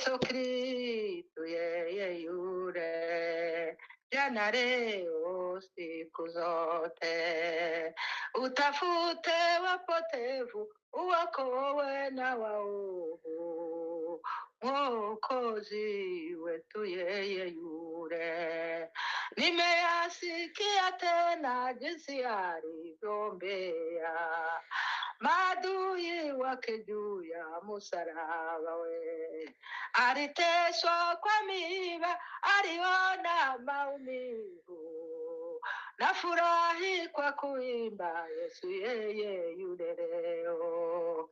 Yesu Kristu yeye yule, jana leo siku zote. Utafute wapotevu, uwakowe na waovu, Mwokozi wetu yeye yule. Nimeyasikia tena jinsi alivyombea maadui wake juu ya msalaba we. Aliteswa kwa miiba, aliona maumivu, nafurahi kwa kuimba Yesu yeye yule leo.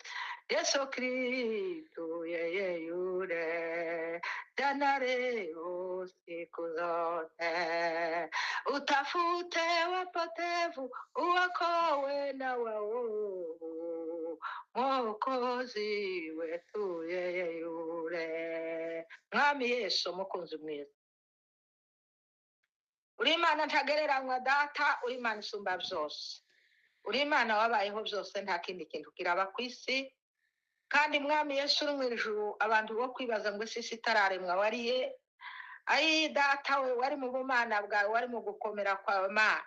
Yesu Kristu yeye yule, jana leo siku zote. Utafute wapotevu, uwakowe na waovu, Mwokozi wetu yeye yule. Mwami Yesu mukunzi mwiza, uri Imana ntagereranywa Data, uri Imana isumba byose, uri Imana wabayeho byose, nta kindi kintu kiraba ku isi. Kandi Mwami Yesu uri mu ijuru, abantu bo kwibaza ngo isi itararemwa wariye? Ayi Data we, wari mu bumana bwawe, wari mu gukomera kwawe Mana,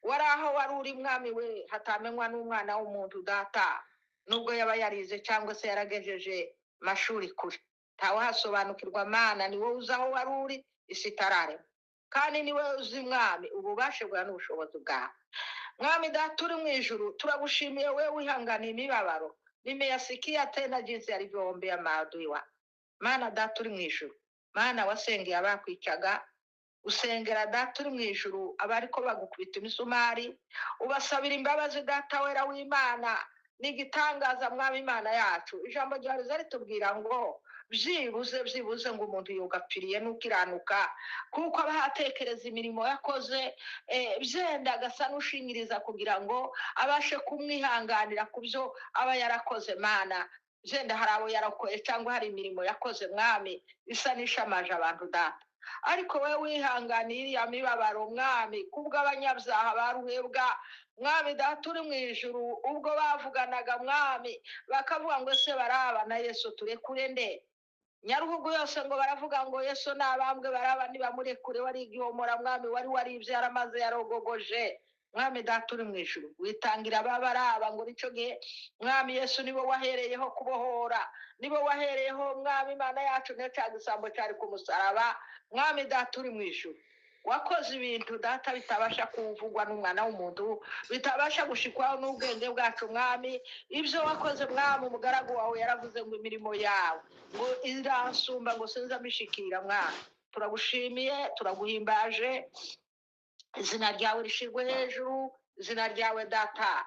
wari aho wari uri Mwami we hatamenywa n'umwana w'umuntu Data, nubwo yaba yarize cyangwa se yaragejeje mashuri kure, ntawahasobanukirwa Mana. Ni wowe uzi aho wari uri isi itararemwa, kandi ni wowe uzi Mwami ububasha bwawe n'ubushobozi bwawe. Mwami Data uri mu ijuru, turagushimiye we wihanganiye imibabaro. Nimeyasikia tena jinsi alivyoombea maadui wa Mana Data uri mu ijuru. Mana, wasengeye abakwicaga, usengera Data uri mu ijuru abariko bagukubita imisumari, ubasabira imbabazi Data wera w'Imana. Ni igitangaza Mwami Imana yacu. Ijambo ryawe riza ritubwira ngo byibuze byibuze ngo umuntu yugapfiriye n'ukiranuka, kuko aba atekereza imirimo yakoze, byenda agasa n'ushinyiriza kugira ngo abashe kumwihanganira ku byo aba yarakoze. Mana, byenda hari abo yarakoye cyangwa hari imirimo yakoze Mwami isa n'ishamaje abantu Data, ariko wowe wihanganiye iriya mibabaro Mwami kubw'abanyabyaha baruhebwa. Mwami Data uri mu ijuru, ubwo bavuganaga Mwami bakavuga ngo ese Baraba na Yesu turekure nde? Nyaruhugu yose ngo baravuga ngo Yesu nabambwe, Baraba nibamurekure. Wari igihomora Mwami, wari waribye, yaramaze, yarogogoje. Mwami Data uri mu ijuru, witangira ababaraba ngo nicyo gihe Mwami Yesu nibo wahereyeho kubohora, nibo wahereyeho Mwami Imana yacu, niyo cya gisambo cyari ku musaraba. Mwami Data uri mu ijuru, wakoze ibintu Data bitabasha kuvugwa n'umwana w'umuntu, bitabasha gushikwaho n'ubwenge bwacu Mwami. Ibyo wakoze Mwami, umugaragu wawe yaravuze ngo imirimo yawe ngo iransumba, ngo sinzamishikira. Mwami, turagushimiye, turaguhimbaje, izina ryawe rishirwe hejuru, izina ryawe Data.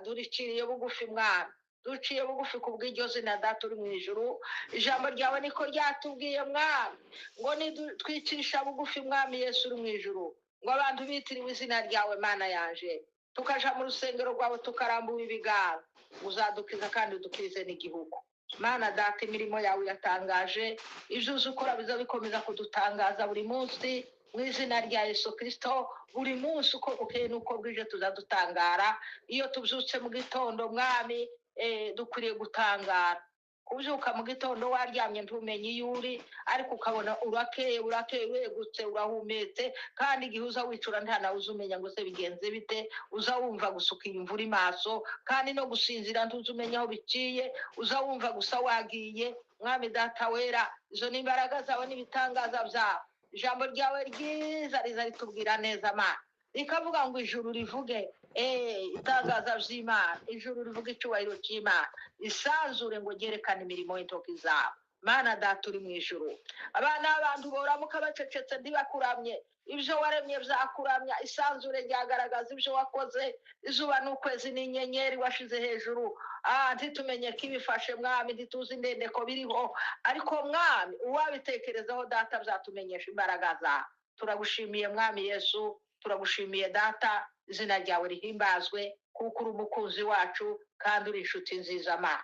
Duriciriye bugufi Mwami, duciye bugufi kubw'iryo zina Data uri mu ijuru. Ijambo ryawe niko ryatubwiye Mwami, ngo nitwicisha bugufi Mwami Yesu uri mu ijuru, ngo abantu bitiriwe izina ryawe Mana yanje, tukaja mu rusengero rwawe tukarambura ibiganza, uzadukiza kandi udukize n'igihugu. Mana Data, imirimo yawe iratangaje, ibyo uzi ukora biza bikomeza kudutangaza buri munsi mu izina rya Yesu Kristo. Buri munsi uko bukeye n'uko bwije tuzadutangara. Iyo tubyutse mu gitondo Mwami, dukwiriye gutangara. Kubyuka mu gitondo waryamye ntumenye iyo uri, ariko ukabona urakeye, urakeye, wegutse, urahumetse, kandi igihe uza wicura nta nawe uza umenya ngo se bigenze bite. Uza wumva gusa ukiyumva uri maso, kandi no gusinzira ntuzi umenya aho biciye, uza wumva gusa wagiye. Mwami Data wera, izo ni imbaraga zawe n'ibitangaza byawe. Ijambo ryawe ryiza riza ritubwira neza Mana, rikavuga ngo ijuru rivuge itangaza vy'Imana, ijuru rivuge icyubahiro cy'Imana, isanzure ngo ryerekane imirimo y'intoki zawe. Mana Data uri mu ijuru, abana b'abantu boramuka bacecetse ntibakuramye, ibyo waremye byakuramya, isanzure ryagaragaza ibyo wakoze, izuba n'ukwezi n'inyenyeri washize hejuru. Ntitumenye ko ibifashe Mwami, ntituzi ndende ko biriho, ariko Mwami uwabitekerezaho Data byatumenyesha imbaraga zawe. Turagushimiye Mwami Yesu, turagushimiye Data, izina ryawe rihimbazwe, kuko uri umukunzi wacu kandi uri inshuti nziza Mana.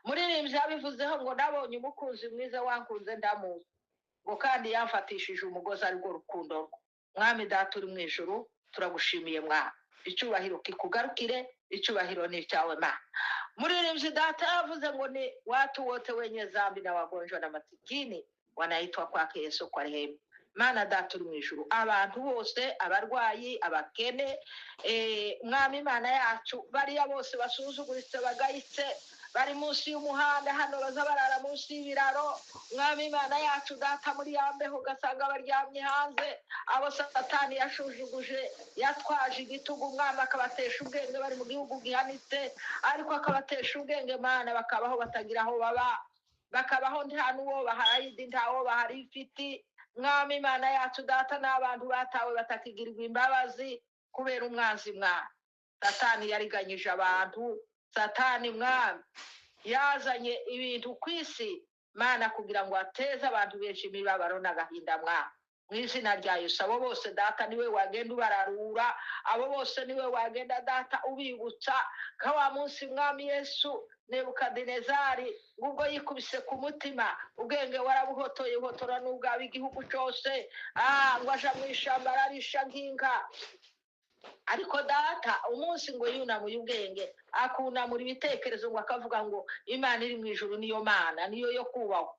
Muririmbyi yabivuzeho ngo nabonye umukunzi mwiza wankunze ndamuzi, ngo kandi yamfatishije umugozi arirwo rukundo rwe. Mwami Data uri mu ijuru, turagushimiye Mwami, icyubahiro kikugarukire, icyubahiro ni icyawe Mana. Muririmbyi data yavuze ngo ni watu wote wenye zambi na wagonjwa na masikini wanaitwa kwake Yesu kwa rehema. Mana data uri mu ijuru, abantu bose, abarwayi, abakene, mwami Imana yacu, bariya bose basuzuguritse, bagayitse, bari munsi y'umuhanda hano, baza barara munsi y'ibiraro, mwami Imana yacu data, muri ya mbeho ugasanga baryamye hanze, abo Satani yashujuguje, yatwaje igitugu, umwami akabatesha ubwenge, bari mu gihugu gihanitse ariko akabatesha ubwenge, Mana, bakabaho batagira aho baba, bakabaho nta n'uwo bahayidi, ntawo bahari ifiti. Mwami Imana yacu data, n'abantu batawe batakigirirwa imbabazi kubera umwanzi, mwami Satani yariganyije abantu. Satani, mwami, yazanye ibintu ku isi, Mana, kugira ngo ateze abantu benshi imibabaro n'agahinda. Mwami, mu izina rya Yesu, abo bose data niwe wagenda ubararura, abo bose niwe wagenda data ubibutsa nka wa munsi, mwami Yesu, Nebukadinezari ngubwo yikubise ku mutima, ubwenge warabuhotoye, uhotora n'ubwaba igihugu cyose, ngo aja mu ishyamba ararisha nk'inka. Ariko data, umunsi ngo yunamuye ubwenge, akunamura ibitekerezo, ngo akavuga ngo Imana iri mu ijuru niyo Mana, niyo yo kubahwa,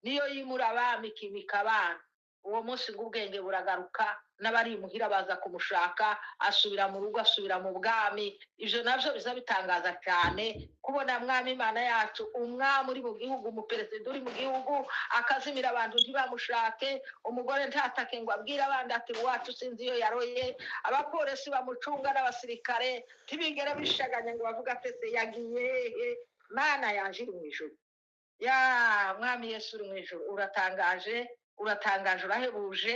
niyo yimura abami, ikimika abana. Uwo munsi ngo ubwenge buragaruka, n'abari imuhira baza kumushaka, asubira mu rugo, asubira mu bwami. Ibyo nabyo biza bitangaza cyane kubona, mwami Imana yacu, umwami uri mu gihugu, umuperezida uri mu gihugu, akazimira, abantu ntibamushake, umugore ntatake ngo abwire abandi ati iwacu sinzi iyo yaroye, abapolisi bamucunga n'abasirikare ntibigere bishaganya ngo bavuge ati ese yagiye hehe? Mana yanje iri mu ijuru, ya mwami Yesu uri mu ijuru, uratangaje, uratangaje, urahebuje.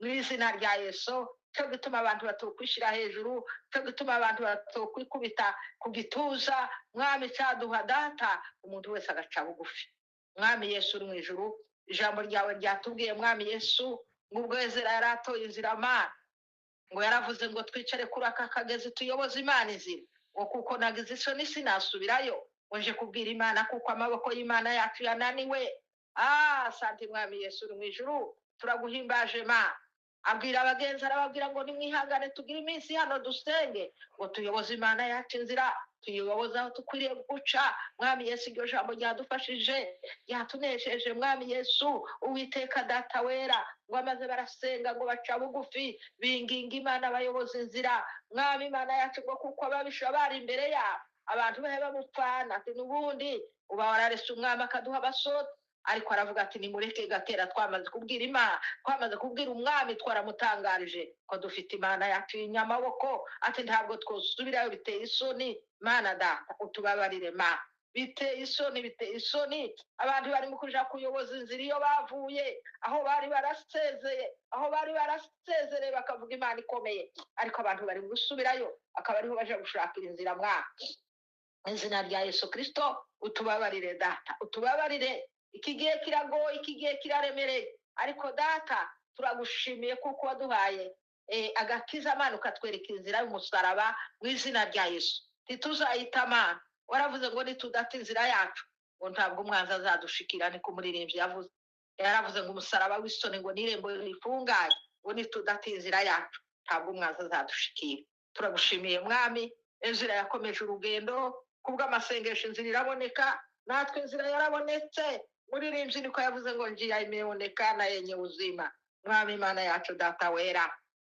Mu izina rya Yesu, cyo gituma abantu batokwishyira hejuru, cyo gituma abantu batokwikubita ku gituza, mwami, cyaduha data umuntu wese agaca bugufi. Mwami Yesu uri mu ijuru, ijambo ryawe ryatubwiye, mwami Yesu, ngo ubwo Ezra yari atoye inzira, Mana, ngo yaravuze ngo twicare kuri aka kagezi tuyoboze Imana inzira, ngo kuko nagize isoni sinasubirayo ngo nje kubwira Imana, kuko amaboko y'Imana yacu yananiwe. Santi mwami Yesu uri mu ijuru, turaguhimbaje. Ma abwira abagenzi, arababwira ngo nimwihangane tugire iminsi hano dusenge, ngo tuyoboze Imana yacu inzira, tuyoboze aho dukwiriye guca. Mwami Yesu, iryo jambo ryadufashije, ryatunesheje. Mwami Yesu, Uwiteka data wera, ngo amaze barasenga, ngo baca bugufi, binginga Imana abayoboza inzira. Mwami Imana yacu, ngo kuko ababisha bari imbere yabo, abantu bahe bamupfana, ati n'ubundi uba wararese umwami akaduha abasota. Ariko aravuga ati nimureke gatera, twamaze kubwira Imana, twamaze kubwira umwami, twaramutangarije ko dufite Imana yacu y'inyamaboko, ati ntabwo twosubirayo, biteye isoni. Mana data, utubabarire. Ma biteye isoni, biteye isoni, abantu barimo kuja kuyoboza inzira iyo bavuye, aho bari barasezeye, aho bari barasezereye bakavuga Imana ikomeye, ariko abantu bari gusubirayo, akaba ariho baje gushakira inzira. Mwa izina rya Yesu Kristo, utubabarire data, utubabarire. Iki gihe kiragoye, iki gihe kiraremereye, ariko data turagushimiye kuko waduhaye agakiza, Mana, ukatwereka inzira y'umusaraba. Mu izina rya Yesu, ntituzayita. Mana, waravuze ngo nitudata inzira yacu, ngo ntabwo umwanzi azadushikira. Niko umuririmbyi yavuze, yaravuze ngo umusaraba w'isoni ngo n'irembo rifunganye, ngo nitudata inzira yacu ntabwo umwanzi azadushikira. Turagushimiye mwami. Inzira yakomeje urugendo kubw'amasengesho, inzira iraboneka, natwe inzira yarabonetse. Muririmbyi niko yavuze ngo njia imeonekana yenye uzima. Mwami Imana yacu data wera,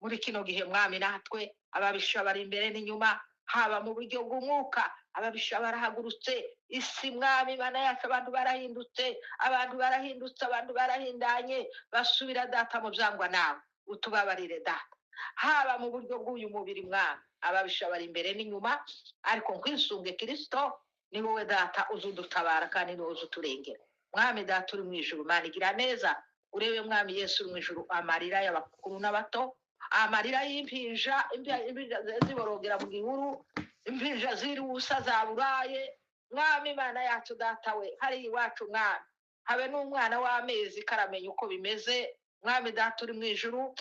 muri kino gihe, mwami, natwe ababisha bari imbere n'inyuma, haba mu buryo bw'umwuka, ababisha barahagurutse isi. Mwami Imana yacu, abantu barahindutse, abantu barahindutse, abantu barahindanye, basubira data mu byangwa nawe. Utubabarire data, haba mu buryo bw'uyu mubiri, mwami, ababisha bari imbere n'inyuma, ariko nkwisunge Kirisito, ni wowe data uzudutabara kandi ni wowe uzuturengera. Mwami data uri mu ijuru, Mana igira neza, urebe, mwami Yesu uri mu ijuru, amarira y'abakuru n'abato, amarira y'impinja, impinja ziborogera mu gihuru, impinja ziri ubusa zaburaye. Mwami Imana yacu data we, hari iwacu, mwami, habe n'umwana w'amezi karamenya uko bimeze. Mwami data uri mu ijuru,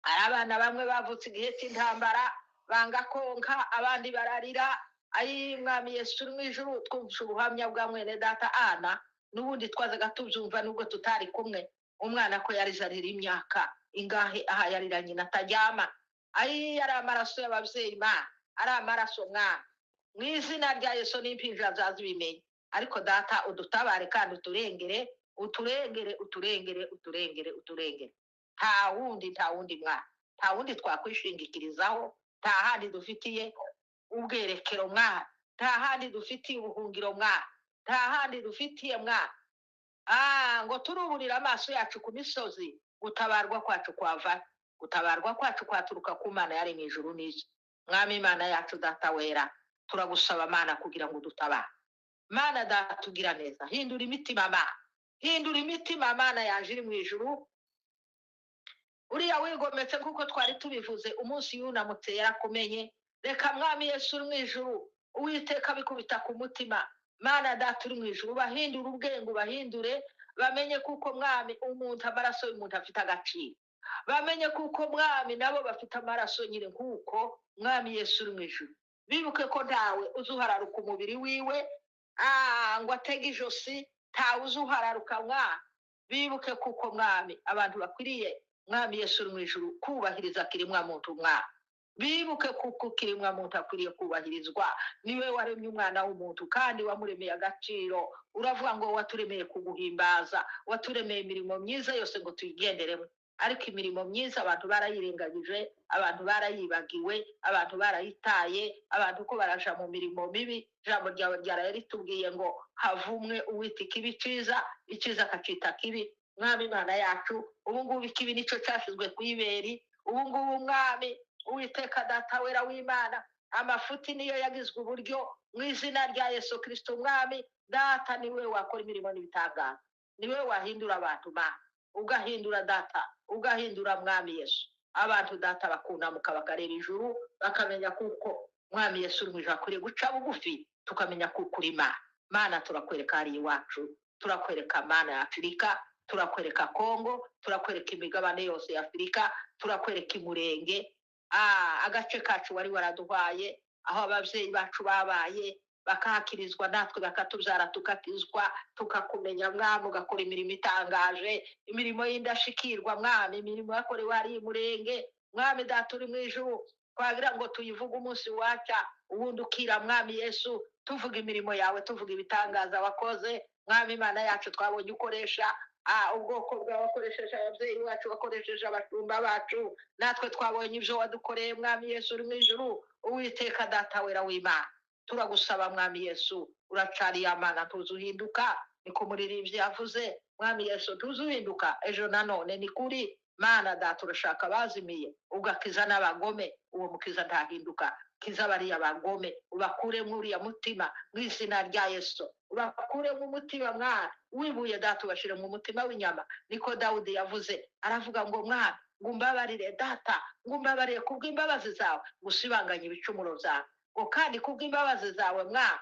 hari abana bamwe bavutse igihe cy'intambara banga konka, abandi bararira. Ayi mwami Yesu uri mu ijuru, twumvise ubuhamya bwa mwene data Ana, n'ubundi twazaga tubyumva nubwo tutari kumwe, umwana ko yarize arira imyaka ingahe, aha yarira nyina ataryama. Ayi, ari amaraso y'ababyeyi, ma ari amaraso, mwana. Mu izina rya Yesu n'impinja zazibimenye. Ariko data udutabare kandi uturengere, uturengere, uturengere, uturengere, uturengere. Nta wundi, nta wundi mwana, nta wundi twakwishingikirizaho, nta handi dufitiye ubwerekero mwana, nta handi dufitiye ubuhungiro mwana, nta handi dufitiye mwana. Ngo turuburire amaso yacu ku misozi, gutabarwa kwacu kwava, gutabarwa kwacu kwaturuka ku Mana yari mu ijuru n'isi. Mwami Imana yacu data wera, turagusaba Mana kugira ngo udutabare. Mana data ugira neza, hindura imitima Mana, hindura imitima Mana yaje iri mu ijuru. Uriya wigometse nk'uko twari tubivuze umunsi yunamutse yarakumenye. Reka Mwami Yesu uri mu ijuru, Uwiteka bikubita ku mutima. Mana data uri mu ijuru, ubahindure ubwenge, ubahindure bamenye kuko Mwami umuntu, amaraso y'umuntu afite agaciro. Bamenye kuko Mwami nabo bafite amaraso nyine nk'uko Mwami Yesu uri mu ijuru. Bibuke ko ntawe uzuhararuka umubiri wiwe, ngo atege ijosi, ntawe uzuhararuka mwa. Bibuke kuko Mwami abantu bakwiriye Mwami Yesu uri mu ijuru kubahiriza kiremwa muntu mwa. Bibuke kuko kiremwa muntu akwiriye kubahirizwa. Niwe waremye umwana w'umuntu kandi wamuremeye agaciro. Uravuga ngo waturemeye kuguhimbaza, waturemeye imirimo myiza yose ngo tuyigenderemo. Ariko imirimo myiza abantu barayirengagije, abantu barayibagiwe, abantu barayitaye, abantu ko baraja mu mirimo mibi. Ijambo ryawe ryaraye ritubwiye ngo havumwe uwita ikibi ciza, iciza akacita kibi. Mwami Imana yacu, ubu ngubu ikibi nico cyashizwe ku iberi. Ubu ngubu Mwami Uwiteka data wera w'Imana, amafuti niyo yagizwe uburyo mu izina rya Yesu Kristo. Mwami data, niwe wakora imirimo n'ibitangaza, niwe wahindura abantu ma, ugahindura data, ugahindura Mwami Yesu abantu data bakunamuka bakareba ijuru, bakamenya kuko Mwami Yesu uri mu ijuru akwiriye guca bugufi, tukamenya kuko uri Imana. Mana turakwereka hariya iwacu, turakwereka Mana ya Afurika, turakwereka Kongo, turakwereka imigabane yose ya Afurika, turakwereka Imurenge, agace kacu wari waraduhaye, aho ababyeyi bacu babaye bakahakirizwa, natwe bakatubyara tukakizwa, tukakumenya Mwami, ugakora imirimo itangaje, imirimo y'indashikirwa Mwami, imirimo yakorewe hariya Imurenge. Mwami data uri mu ijuru, twagira ngo tuyivuge umunsi waca ubundi ukira Mwami Yesu, tuvuga imirimo yawe, tuvuga ibitangaza wakoze. Mwami Imana yacu, twabonye ukoresha ubwoko bwawe, wakoresheje ababyeyi bacu, wakoresheje abashumba bacu, natwe twabonye ibyo wadukoreye Mwami Yesu uri mu ijuru. Uwiteka data wera w'Imana, turagusaba Mwami Yesu, uracari ya Mana, ntuzuhinduka. Niko muririmbyi yavuze, Mwami Yesu ntuzuhinduka ejo nanone ni kuri Mana data, urashaka abazimiye ugakiza n'abagome, uwo mukiza ntahinduka. Kiza bariya bagome, ubakuremo uriya mutima mu izina rya Yesu, ubakuremo umutima mwana wibuye data, ubashire mu mutima w'inyama. Niko Dawudi yavuze, aravuga ngo mwana ngumbabarire data, ngumbabarire kubw'imbabazi zawe, gusibanganya ibicumuro byawe, ngo kandi kubw'imbabazi zawe mwana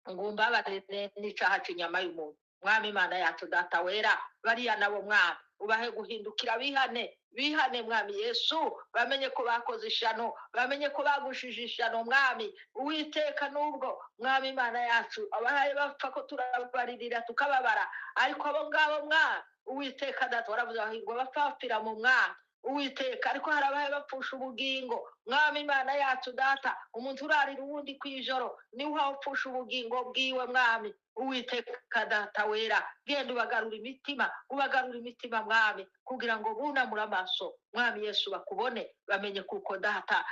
ngumbabarire n'icaha c'inyama y'umuntu. Mwami Imana yacu data wera, bariya nabo mwana ubahe guhindukira, bihane, bihane Mwami Yesu, bamenye ko bakoze ishano, bamenye ko bagushije ishano Mwami Uwiteka. Nubwo Mwami Imana yacu abahaye bapfa ko turabaririra tukababara, ariko abo ngabo Mwami Uwiteka data waravuze hahirwa bapfapfira mu Mwami Uwiteka, ariko hari abahaye bapfusha ubugingo. Mwami Imana yacu data, umuntu urarira uwundi kw'ijoro niwe upfusha ubugingo bwiwe. Mwami Uwiteka data wera, genda ubagarura imitima, ubagarura imitima Mwami, kugira ngo bunamure amaso Mwami Yesu bakubone, bamenye kuko data,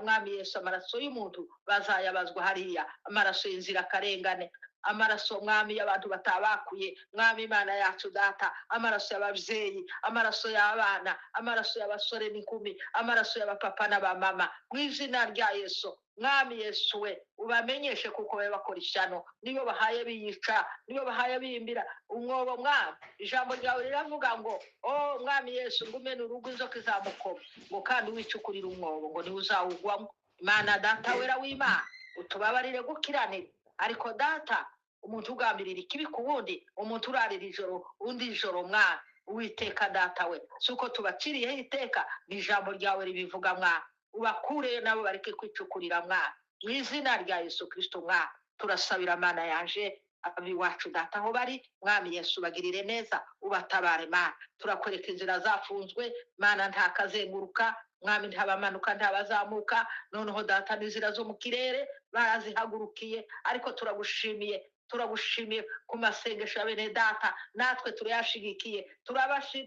Mwami Yesu amaraso y'umuntu bazayabazwa hariya, amaraso y'inzirakarengane, amaraso Mwami y'abantu batabakuye. Mwami Imana yacu data, amaraso y'ababyeyi, amaraso y'abana, amaraso y'abasore n'inkumi, amaraso y'abapapa n'abamama, mu izina rya Yesu. Mwami Yesu we, ubamenyeshe kuko babe bakora ishyano, nibo bahaye biyica, nibo bahaye biyimbira umwobo. Mwami, ijambo ryawe riravuga ngo o Mwami Yesu, ngo umene urugo inzoka izamukoma, ngo kandi wicukurira umwobo ngo niwe uzawugwamo. Imana data wera w'Imana, utubabarire gukiranira, ariko data umuntu ugambirira ikibi ku wundi, umuntu urarira ijoro undi ijoro, Mwana Uwiteka data we, si uko tubaciriyeho iteka, ni ijambo ryawe ribivuga. Mwana ubakureyo nabo bareke kwicukurira, Mwana, mu izina rya Yesu Kristo. Mwana turasabira Mana yaje abiwacu data aho bari, Mwami Yesu bagirire neza, ubatabare. Mana turakwereka inzira zafunzwe, Mana ntakazenguruka. Mwami, ntabamanuka, ntabazamuka. Noneho Data, n'inzira zo mu kirere barazihagurukiye. Ariko turagushimiye, turagushimiye ku masengesho ya bene data, natwe turayashigikiye,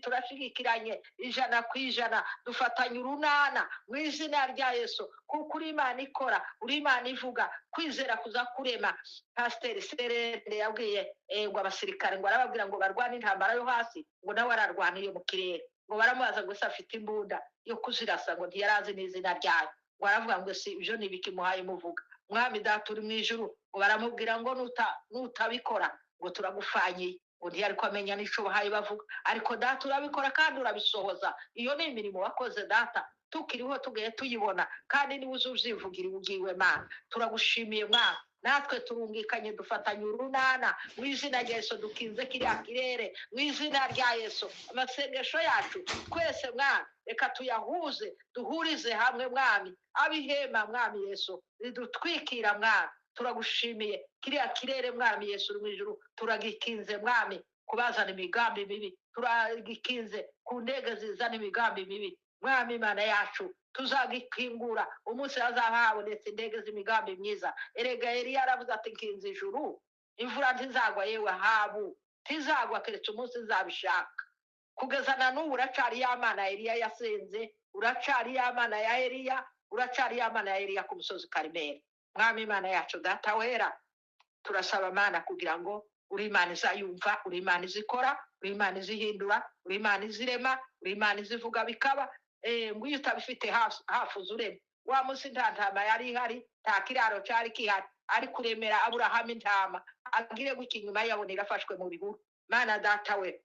turashigikiranye 100%, dufatanye urunana mu izina rya Yesu, kuko uri Imana ikora, uri Imana ivuga, kwizera kuza kurema. Pasiteri Serende yabwiye ngo abasirikare, ngo arababwira ngo barwane intambara yo hasi, ngo nawe ararwana iyo mu kirere. Ngo baramubaza ngo ese afite imbunda yo kuzirasa? Ngo ntiyarazi n'izina ryayo. Ngo aravuga ngo si ibyo ni ibiki muhaye muvuga? Mwami Data uri mu ijuru, ngo baramubwira ngo nutabikora ngo turagufanyiye. Ngo ntiyari ko amenya n'ico bahaye bavuga, ariko Data urabikora kandi urabisohoza. Iyo ni imirimo wakoze Data, tukiriho tugiye tuyibona, kandi niba uzi uzivugire ugiwe. Mana, turagushimiye Mwana, natwe turungikanye, dufatanye urunana mu izina rya Yesu, dukinze kiriya kirere mu izina rya Yesu. Amasengesho yacu twese Mwana, reka tuyahuze, duhurize hamwe Mwami, abihema Mwami Yesu ridutwikira. Mwami, turagushimiye, kiriya kirere Mwami Yesu uri mu ijuru turagikinze Mwami kubazana imigambi mibi, turagikinze ku ndege zizana imigambi mibi. Mwami Imana yacu, tuzagikingura umunsi hazaba habonetse indege z'imigambi myiza. Erega Eliya yaravuze ati nkinze ijuru, imvura ntizagwa, yewe Ahabu, ntizagwa keretse umunsi nzabishaka. Kugeza na n'ubu uracari ya Mana Eliya yasenze, uracari ya Mana ya Eliya, uracari ya Mana ya Eliya ku musozi Karimeli. Mwami Imana yacu, Data wera, turasaba Mana kugira ngo uri Imana izayumva, uri Imana izikora, uri Imana izihindura, uri Imana izirema, uri Imana izivuga bikaba. Ngo iyo utabifite hafi uzurema. Wa munsi nta ntama yari ihari, nta kiraro cyari gihari, ari kuremera Aburahamu intama, agire gutya inyuma yabona irafashwe mu bihuru. Mana Data we,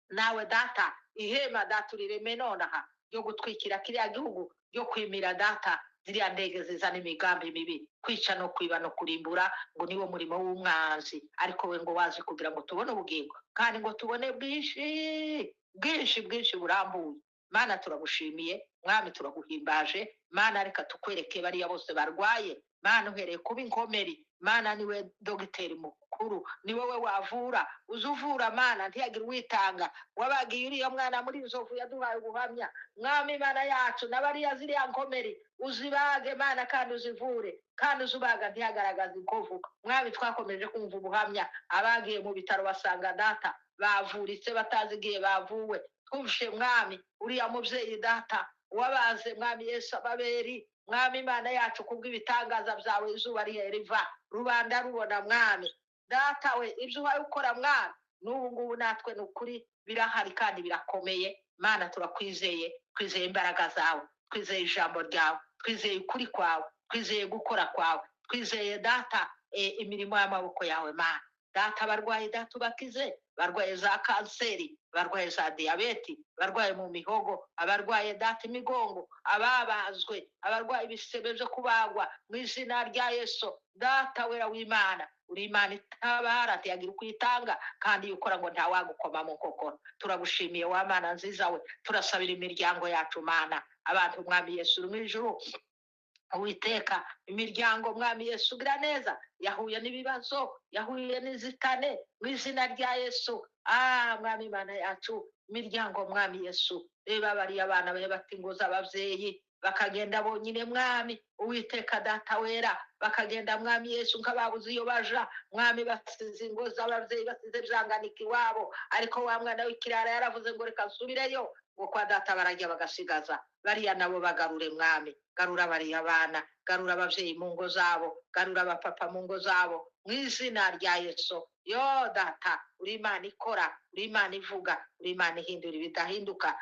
nawe Data, ihema Data urireme nonaha ryo gutwikira kiriya gihugu, ryo kwimira Data ziriya ndege zizana imigambi mibi, kwica no kwiba no kurimbura, ngo niwo murimo w'umwanzi. Ariko we ngo wazi kugira ngo tubone ubugingo, kandi ngo tubone bwinshi bwinshi bwinshi burambuye. Mana, turagushimiye Mwami, turaguhimbaje Mana. Reka tukwereke bariya bose barwaye Mana, uhereye kuba inkomeri. Mana, niwe dogiteri mukuru, ni wowe wavura, uza uvura Mana, ntiyagire uwitanga. Wabagiye uriya mwana muri nzovu yaduhaye ubuhamya. Mwami Mana yacu, na bariya ziriya nkomeri uzibage Mana, kandi uzivure, kandi uzubaga ntiyagaragaze inkovu. Mwami, twakomeje kumva ubuhamya, abagiye mu bitaro basanga Data bavuritse batazi igihe bavuwe. Twumvishe Mwami uriya mubyeyi Data wabaze Mwami Yesu ababeri. Mwami Imana yacu, kubw'ibitangaza byawe, izuba rihe riva rubanda rubona. Mwami Data we, ibyo uhaye ukora Mwami, n'ubu ngubu natwe ni ukuri birahari kandi birakomeye. Mana, turakwizeye, twizeye imbaraga zawe, twizeye ijambo ryawe, twizeye ukuri kwawe, twizeye gukora kwawe, twizeye Data imirimo y'amaboko yawe. Mana Data, abarwayi Data ubakize, barwaye za kanseri, barwaye za diyabeti, barwaye mu mihogo, abarwaye Data imigongo, ababazwe, abarwaye ibisebe byo kubagwa, mu izina rya Yesu. Data wera w'Imana, uri Imana itabara, ntiyagira uko itanga, kandi iyo ukora ngo ntawagukoma mu nkokora. Turagushimiye wa Mana nziza we. Turasabira imiryango yacu Mana, abantu Mwami Yesu uri mu ijuru, Uwiteka, imiryango Mwami Yesu ugira neza yahuye n'ibibazo, yahuye n'inzitane, mu izina rya Yesu. Mwami Imana yacu, imiryango Mwami Yesu, reba bariya abana bahe bata ingo z'ababyeyi bakagenda bonyine. Mwami Uwiteka Data wera, bakagenda Mwami Yesu nk'ababuze iyo baja. Mwami, basize ingo z'ababyeyi, basize byanganika iwabo, ariko wa mwana w'ikirara yaravuze ngo reka nsubireyo, ngo kwa data barajya bagasigaza. Bariya nabo bagarure Mwami, garura bariya bana, garura ababyeyi mu ngo zabo, garura abapapa mu ngo zabo, mu izina rya Yesu. Yo Data, uri Imana ikora, uri Imana ivuga, uri Imana ihindura ibidahinduka.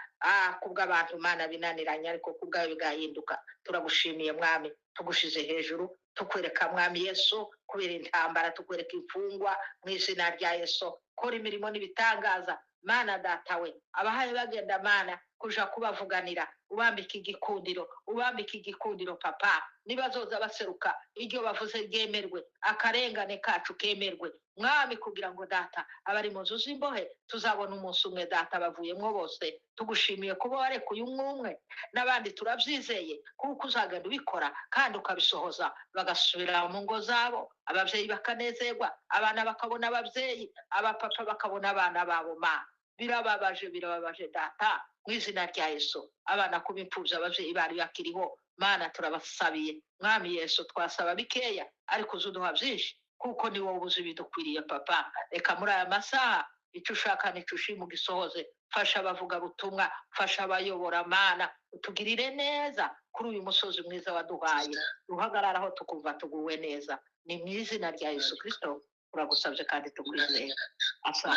Kubw'abantu Mana binaniranye, ariko kubwawe bigahinduka. Turagushimiye Mwami, tugushize hejuru, tukwereka Mwami Yesu kubera intambara, tukwereka imfungwa mu izina rya Yesu. Kora imirimo n'ibitangaza Mana Data we, abahaye bagenda Mana kuja kubavuganira, ubambika igikundiro, ubambika igikundiro papa, nibazoza baseruka iryo bavuze ryemerwe, akarengane kacu kemerwe Mwami, kugira ngo Data abari mu nzu z'imbohe tuzabona umunsi umwe Data bavuyemwo bose. Tugushimiye kuba warekuye umwe umwe n'abandi, turabyizeye kuko uzagenda ubikora kandi ukabisohoza, bagasubira mu ngo zabo, ababyeyi bakanezerwa, abana bakabona ababyeyi, abapapa bakabona abana babo. Ma birababaje, birababaje Data. Mu izina rya Yesu, abana kuba imfubyi ababyeyi bari bakiriho, Mana turabasabiye. Mwami Yesu, twasaba bikeya ariko uzuduha byinshi, kuko ni wowe uzi ibidukwiriye. Papa, reka muri aya masaha icyo ushaka nicyo ushima ugisohoze. Fasha abavugabutumwa, fasha abayobora, Mana utugirire neza kuri uyu musozi mwiza waduhaye, duhagararaho tukumva tuguwe neza. Ni mu izina rya Yesu Kristo turagusabye kandi tukwizeye. Asante.